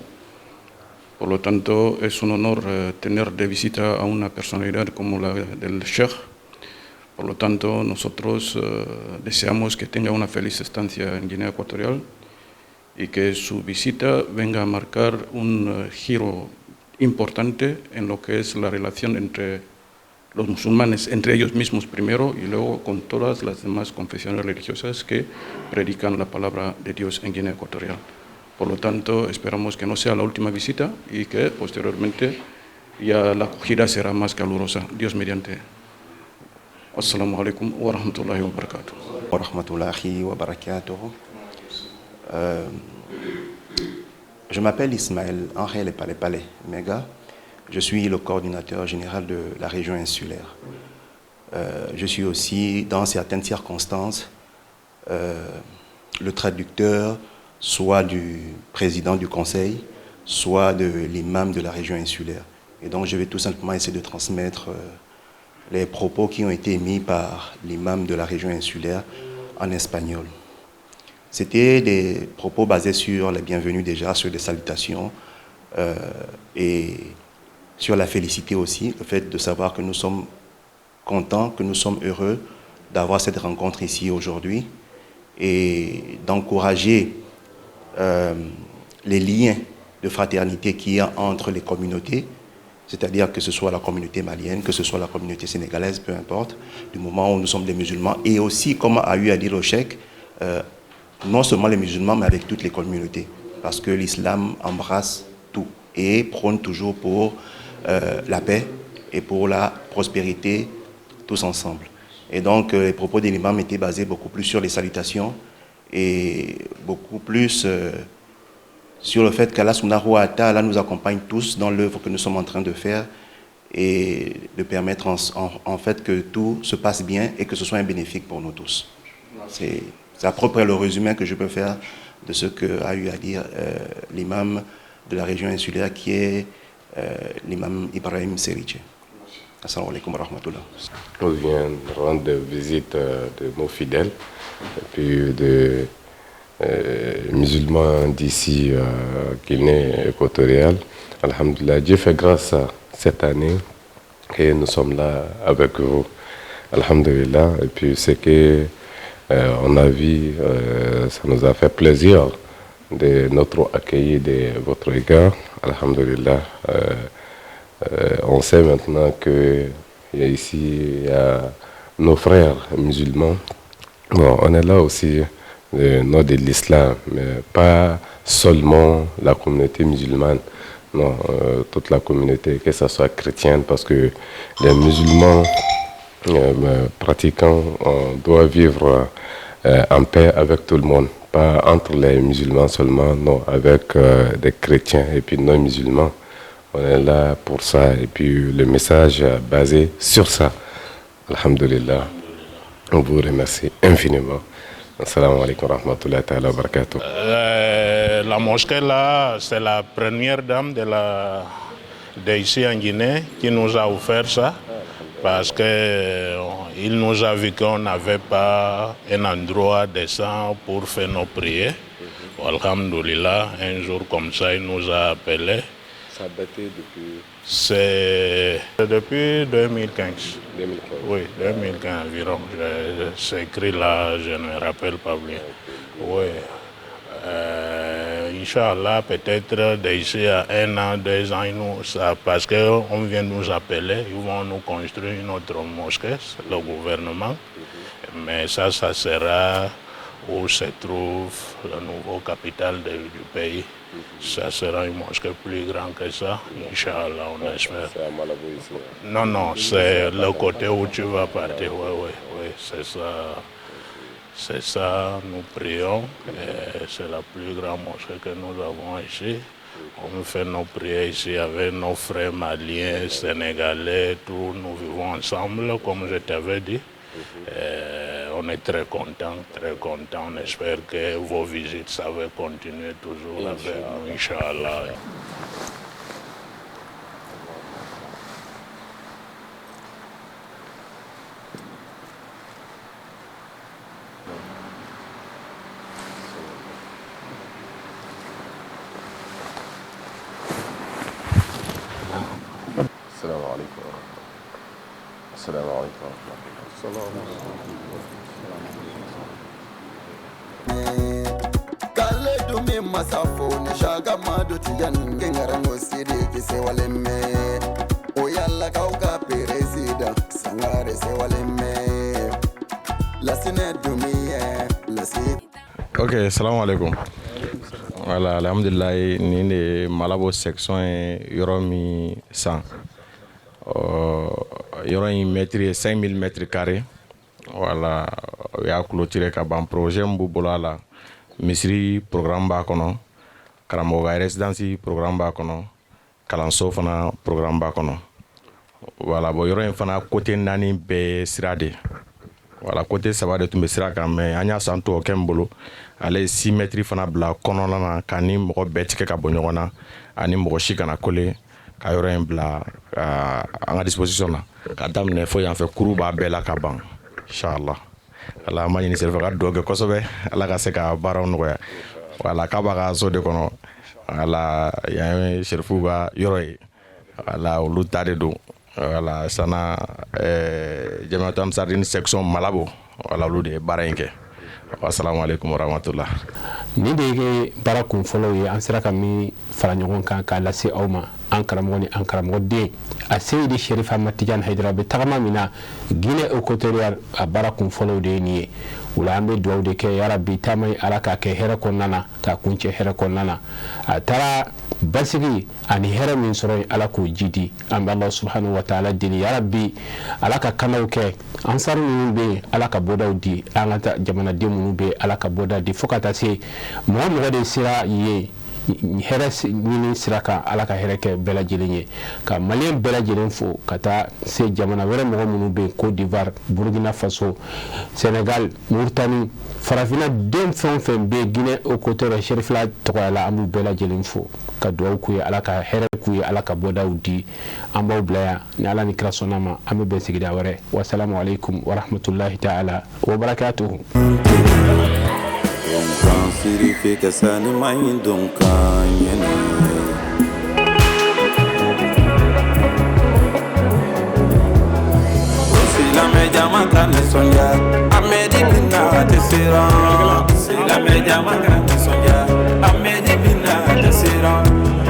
Por lo tanto, es un honor tener de visita a una personalidad como la del Sheikh. Por lo tanto, nosotros deseamos que tenga una feliz estancia en Guinea Ecuatorial y que su visita venga a marcar un giro importante en lo que es la relación entre los musulmanes, entre ellos mismos primero y luego con todas las demás confesiones religiosas que predican la palabra de Dios en Guinea Ecuatorial. Por lo tanto, esperamos que no sea la última visita y que posteriormente ya la acogida será más calurosa. Dios mediante. Assalamu alaikum wa rahmatullahi wa barakatuh. Wa rahmatullahi wa barakatuh. Je m'appelle Ismaël Angel Palepale Mega. Je suis le coordinateur général de la région insulaire. Je suis aussi, dans certaines circonstances, le traducteur soit du président du conseil, soit de l'imam de la région insulaire. Et donc je vais tout simplement essayer de transmettre les propos qui ont été émis par l'imam de la région insulaire en espagnol. C'était des propos basés sur la bienvenue déjà, sur des salutations et sur la félicité aussi, le fait de savoir que nous sommes contents, que nous sommes heureux d'avoir cette rencontre ici aujourd'hui et d'encourager les liens de fraternité qu'il y a entre les communautés, c'est-à-dire que ce soit la communauté malienne, que ce soit la communauté sénégalaise, peu importe, du moment où nous sommes des musulmans, et aussi, comme a eu à dire le cheikh, non seulement les musulmans, mais avec toutes les communautés, parce que l'islam embrasse tout et prône toujours pour la paix et pour la prospérité tous ensemble. Et donc, les propos de l'imam étaient basés beaucoup plus sur les salutations et beaucoup plus sur le fait qu'Allah subhanahu wa ta'ala nous accompagne tous dans l'œuvre que nous sommes en train de faire et de permettre en fait que tout se passe bien et que ce soit un bénéfice pour nous tous. C'est à peu près le résumé que je peux faire de ce qu'a eu à dire l'imam de la région insulaire qui est l'imam Ibrahim Seriche. Assalamu alaikum wa rahmatullah. On vient rendre visite de nos fidèles et puis de musulmans d'ici Guinée équatoriale. Alhamdulillah, Dieu fait grâce à cette année que nous sommes là avec vous. Alhamdulillah, et puis c'est que on a vu, ça nous a fait plaisir de notre accueil de votre égard. Alhamdulillah, on sait maintenant que ici il y a nos frères musulmans. Bon, on est là aussi au nom de l'islam, mais pas seulement la communauté musulmane. Non, toute la communauté, que ce soit chrétienne, parce que les musulmans pratiquants doivent vivre en paix avec tout le monde. Pas entre les musulmans seulement, non, avec des chrétiens et puis non musulmans. On est là pour ça et puis le message basé sur ça. Alhamdulillah. On vous remercie infiniment. Assalamu alaikum wa rahmatullahi ta'ala wa barakatuh. La mosquée là, c'est la première dame de la d'ici en Guinée qui nous a offert ça parce qu'il nous a vu qu'on n'avait pas un endroit décent pour faire nos prières. Alhamdulillah, un jour comme ça, il nous a appelés. Ça a daté depuis? C'est depuis 2015. 2015. Oui, 2015 environ. C'est écrit là, je ne me rappelle pas bien. Oui. Inch'Allah, peut-être d'ici à 1 an, 2 ans, ça, parce qu'on vient nous appeler, ils vont nous construire une autre mosquée, le gouvernement. Mais ça sera où se trouve le nouveau capital du pays. Ça sera une mosquée plus grande que ça, Inch'Allah, on espère. C'est à Malabo ici. Non, non, c'est le côté où tu vas partir. Oui, oui, oui, c'est ça. C'est ça, nous prions. C'est la plus grande mosquée que nous avons ici. On fait nos prières ici avec nos frères maliens, sénégalais, tout. Nous vivons ensemble, comme je t'avais dit. On est très contents, très contents. On espère que vos visites, ça va continuer toujours avec nous, Inch'Allah. Assalamu alaikum. Assalamu alaikum. Kale dumi masafo ni shaga madu tijan gengarango sidi kise waleme oyalla kauka peresida sangare se waleme lasine dumi lasi. Ok, salam alaikum. Voilà, alhamdulillah, ni ne Malabo section ye yɔrɔ min san. Yɔrɔ in mètre ye 5000 mètres carrés. Voilà, o y'a clôturé ka ban. Projet min b'u bolo a la, misiri programme b'a kɔnɔ, karamɔgɔ ka résidence programme b'a kɔnɔ, kalanso fana programme b'a kɔnɔ. Voilà, bon, yɔrɔ in fana côté 4 bɛɛ ye sira de ye. Voilà, côté 3 de tun bɛ sira kan, mais an y'a san tubabukɛ min bolo, ale ye 6 mètres fana bila kɔnɔna na ka ni mɔgɔ bɛɛ tigɛ ka bɔ ɲɔgɔn na, ani mɔgɔ si kana kole ka yɔrɔ in bila an ka disposition na ka daminɛ fo yan fɛ, kuru b'a bɛɛ la ka ban, inchallah. Ala, an b'a ɲini sɛrɛfɛ ka dugawu kɛ kosɛbɛ, Ala ka se ka baaraw nɔgɔya. Voilà, k'a b'a ka so de kɔnɔ. Voilà, yan ye sɛrifuw ka yɔrɔ ye. Voilà, olu ta de don. Voilà, sana Jamiatu Ansardine section Malabo. Voilà, olu de ye baara in kɛ. Assalamu alaikum warahmatullah. Nin de ye baara kun fɔlɔ ye an sera ka min fara ɲɔgɔn kan k'a lase aw ma, an karamɔgɔ ni an karamɔgɔden a Seyidi Sherif Ahmad Tidiane Haidara bɛ tagama min na Guinée équatoriale, a baara kun fɔlɔw de ye nin ye. O la an bɛ dugawu de kɛ yarabi taama in Ala k'a kɛ hɛrɛ kɔnɔna na, k'a kuncɛ hɛrɛ kɔnɔna na. A taara basigi ani hɛrɛ min sɔrɔ yen, Ala k'o jidi. An bɛ Allah subhanahu wa ta'ala deli yarabi Ala ka kanaw kɛ ansar minnu bɛ yen, Ala ka bɔdaw di an ka jamanaden minnu bɛ yen, Ala ka bɔda di, fo ka taa se mɔgɔ mɔgɔ de sera yen hɛrɛ ɲini sira kan, Ala ka hɛrɛ kɛ bɛɛ lajɛlen ye. Ka maliyɛn bɛɛ lajɛlen fo ka taa se jamana wɛrɛ mɔgɔ minnu bɛ yen, Côte d'Ivoire, Burkina Faso, Sénégal, Mauritanie, farafinna den fɛn o fɛn bɛ yen Guinée équatoriale Sherifila tɔgɔya la, an b'u bɛɛ lajɛlen fo ka dugawu k'u ye, Ala ka hɛrɛ k'u ye, Ala ka bɔdaw di. An b'aw bila yan ni Ala ni kira sɔnna ma, an bɛ bɛn sigida wɛrɛ. Wasalamu alaikum warahmatullahi ta'ala wa barakatuhu. Silamɛ jama ka nisɔndiya, Amedi bɛna a tɛ siran. Silamɛ jama ka